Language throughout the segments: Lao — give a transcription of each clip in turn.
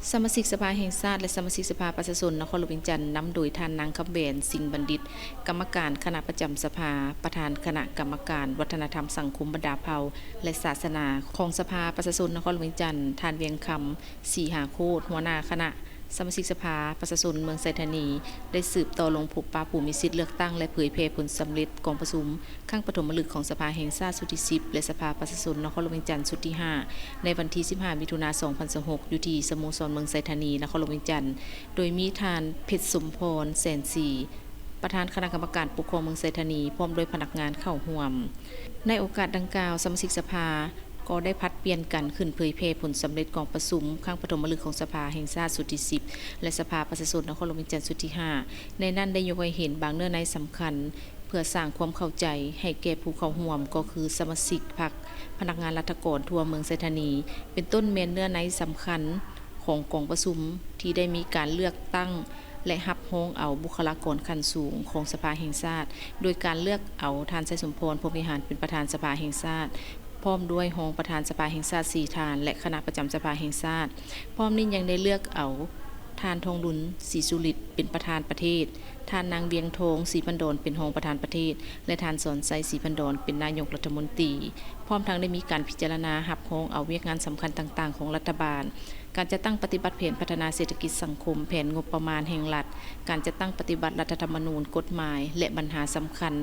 ສະມາຊິກສະພາແຫ່ງຊາດ ແລະ ສະມາຊິກສະພາປະຊາຊົນນະຄອນຫຼວງວຽງຈັນ ນຳໂດຍທ່ານນາງ ຄຳແບນ ສິງບັນດິດ ກຳມະການຄະນະປະຈຳສະພາ, ປະທານຄະນະກຳມະການວັດທະນະທຳສັງຄົມບັນດາເຜົ່າ ແລະ ສາສະໜາຂອງສະພາປະຊາຊົນນະຄອນຫຼວງວຽງຈັນ, ທ່ານ ວຽງຄຳ ສີຫາໂຄດ ຫົວໜ້າຄະນະ ສະມາຊິກສະພາປະຊາຊົນເມືອງໄຊທານີ ໄດ້ສືບຕໍ່ລົງພົບປະຜູ້ມີສິດເລືອກຕັ້ງ ແລະ ເຜີຍແຜ່ຜົນສຳເລັດກອງປະຊຸມຄັ້ງປະຖົມມະລຶກຂອງສະພາແຫ່ງຊາດຊຸດທີສິບ ແລະ ສະພາປະຊາຊົນນະຄອນຫຼວງວຽງຈັນຊຸດທີຫ້າ ໃນວັນທີສິບຫ້າ ມິຖຸນາ ສອງພັນຊາວຫົກ ຢູ່ທີ່ສະໂມສອນເມືອງໄຊທານີ ນະຄອນຫຼວງວຽງຈັນ ໂດຍມີທ່ານ ເພັດສົມພອນ ແສນສີ ປະທານຄະນະກຳມະການປົກຄອງເມືອງໄຊທານີ ພ້ອມດ້ວຍພະນັກງານເຂົ້າຮ່ວມ. ໃນໂອກາດດັ່ງກ່າວ, ສະມາຊິກສະພາກໍໄດ້ຜັດປ່ຽນກັນຂຶ້ນເຜີຍແຜ່ຜົນສຳເລັດກອງປະຊຸມຄັ້ງປະຖົມມະລຶກຂອງສະພາແຫ່ງຊາດຊຸດທີສິບ ແລະ ສະພາປະຊາຊົນນະຄອນຫຼວງວຽງຈັນຊຸດທີຫ້າ ໃນນັ້ນໄດ້ຍົກໃຫ້ເຫັນບາງເນື້ອໃນສຳຄັນ ເພື່ອສ້າງຄວາມເຂົ້າໃຈໃຫ້ແກ່ຜູ້ເຂົ້າຮ່ວມ ກໍຄືສະມາຊິກພັກ, ພະນັກງານລັດຖະກອນທົ່ວເມືອງໄຊທານີ ເປັນຕົ້ນແມ່ນເນື້ອໃນສຳຄັນຂອງກອງປະຊຸມທີ່ໄດ້ມີການເລືອກຕັ້ງ ແລະ ຮັບຮອງເອົາບຸກຄະລາກອນຂັ້ນສູງຂອງສະພາແຫ່ງຊາດ ໂດຍການເລືອກເອົາທ່ານ ໄຊສົມພອນ ພົມວິຫານ ເປັນປະທານສະພາແຫ່ງຊາດ ພ້ອມດ້ວຍຮອງປະທານສະພາແຫ່ງຊາດສີ່ທ່ານ ແລະ ຄະນະປະຈຳສະພາແຫ່ງຊາດ. ພ້ອມນີ້ຍັງໄດ້ເລືອກເອົາທ່ານ ທອງລຸນ ສີສຸລິດ ເປັນປະທານປະເທດ, ທ່ານນາງ ວຽງທອງ ສີພັນດອນ ເປັນຮອງປະທານປະເທດ ແລະ ທ່ານ ສອນໄຊ ສີພັນດອນ ເປັນນາຍົກລັດຖະມົນຕີ. ພ້ອມທັງໄດ້ມີການພິຈາລະນາຮັບຮອງເອົາວຽກງານສຳຄັນຕ່າງໆຂອງລັດຖະບານ, ການຈັດຕັ້ງປະຕິບັດແຜນພັດທະນາເສດຖະກິດສັງຄົມ, ແຜນງົບປະມານແຫ່ງລັດ, ການຈັດຕັ້ງປະຕິບັດລັດຖະທຳມະນູນ, ກົດໝາຍ ແລະ ບັນຫາສຳຄັນ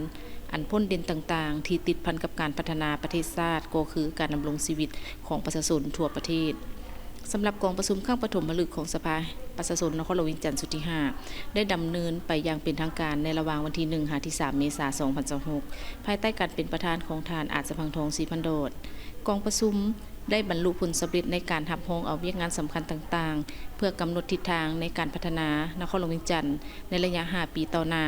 ອັນພົ້ນເດັ່ນຕ່າງໆ ທີ່ຕິດພັນກັບການພັດທະນາປະເທດຊາດ ກໍຄືການດຳລົງຊີວິດຂອງປະຊາຊົນທົ່ວປະເທດ. ສຳລັບກອງປະຊຸມຄັ້ງປະຖົມມະລຶກຂອງສະພາປະຊາຊົນນະຄອນຫຼວງວຽງຈັນຊຸດທີຫ້າ ໄດ້ດຳເນີນໄປຢ່າງເປັນທາງການໃນລະຫວ່າງວັນທີໜຶ່ງຫາທີສາມ ເມສາ ສອງພັນຊາວຫົກ ພາຍໃຕ້ການເປັນປະທານຂອງທ່ານ ອາດສະພັງທອງ ສີພັນດອນ. ກອງປະຊຸມໄດ້ບັນລຸຜົນສຳເລັດໃນການຮັບຮອງເອົາວຽກງານສຳຄັນຕ່າງໆ ເພື່ອກຳນົດທິດທາງໃນການພັດທະນານະຄອນຫຼວງວຽງຈັນໃນໄລຍະຫ້າປີຕໍ່ໜ້າ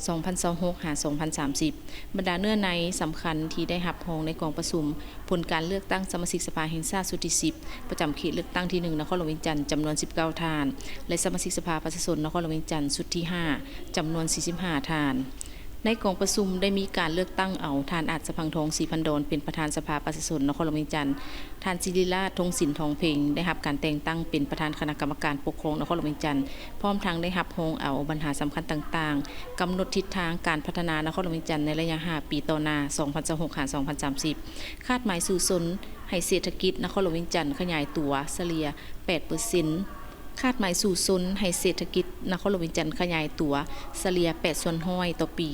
ສອງພັນຊາວຫົກ ຫາ ສອງພັນສາມສິບ. ບັນດາເນື້ອໃນສຳຄັນທີ່ໄດ້ຮັບຮອງໃນກອງປະຊຸມ ຜົນການເລືອກຕັ້ງສະມາຊິກສະພາແຫ່ງຊາດຊຸດທີສິບ ປະຈຳເຂດເລືອກຕັ້ງທີໜຶ່ງ ນະຄອນຫຼວງວຽງຈັນ ຈຳນວນສິບເກົ້າທ່ານ ແລະ ສະມາຊິກສະພາປະຊາຊົນນະຄອນຫຼວງວຽງຈັນຊຸດທີຫ້າ ຈຳນວນສີ່ສິບຫ້າທ່ານ. ໃນກອງປະຊຸມໄດ້ມີການເລືອກຕັ້ງເອົາທ່ານ ອາດສະພັງທອງ ສີພັນດອນ ເປັນປະທານສະພາປະຊາຊົນນະຄອນຫຼວງວຽງຈັນ, ທ່ານ ສິລິລາດ ທົງສິນທອງເພັງ ໄດ້ຮັບການແຕ່ງຕັ້ງເປັນປະທານຄະນະກຳມະການປົກຄອງນະຄອນຫຼວງວຽງຈັນ, ພ້ອມທັງໄດ້ຮັບຮອງເອົາບັນຫາສຳຄັນຕ່າງໆ, ກຳນົດທິດທາງການພັດທະນານະຄອນຫຼວງວຽງຈັນໃນໄລຍະຫ້າປີຕໍ່ໜ້າ ສອງພັນຊາວຫົກ ຫາ ສອງພັນສາມສິບ. ຄາດໝາຍສູ້ຊົນໃຫ້ເສດຖະກິດນະຄອນຫຼວງວຽງຈັນຂະຫຍາຍຕົວສະເລ່ຍແປດເປີເຊັນ. ຄາດໝາຍສູ້ຊົນໃຫ້ເສດຖະກິດນະຄອນຫຼວງວຽງຈັນຂະຫຍາຍຕົວສະເລ່ຍແປດສ່ວນຮ້ອຍຕໍ່ປີ,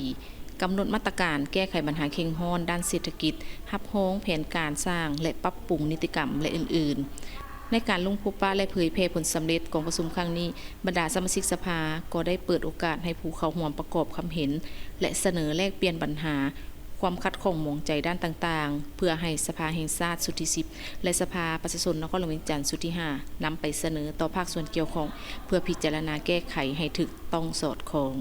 ກຳນົດມາດຕະການແກ້ໄຂບັນຫາເຄັ່ງຮ້ອນດ້ານເສດຖະກິດ, ຮັບຮອງແຜນການສ້າງ ແລະ ປັບປຸງນິຕິກຳ ແລະ ອື່ນໆ. ໃນການລົງພົບປະ ແລະ ເຜີຍແຜ່ຜົນສຳເລັດກອງປະຊຸມຄັ້ງນີ້, ບັນດາສະມາຊິກສະພາກໍໄດ້ເປີດໂອກາດໃຫ້ຜູ້ເຂົ້າຮ່ວມປະກອບຄຳເຫັນ ແລະ ສະເໜີແລກປ່ຽນບັນຫາ, ຄວາມຂັດຂ້ອງໝອງໃຈດ້ານຕ່າງໆ ເພື່ອໃຫ້ສະພາແຫ່ງຊາດຊຸດທີສິບ ແລະ ສະພາປະຊາຊົນນະຄອນຫຼວງວຽງຈັນຊຸດທີຫ້າ ນຳໄປສະເໜີຕໍ່ພາກສ່ວນກ່ຽວຂ້ອງ ເພື່ອພິຈາລະນາແກ້ໄຂໃຫ້ຖືກຕ້ອງສອດຄ່ອງ.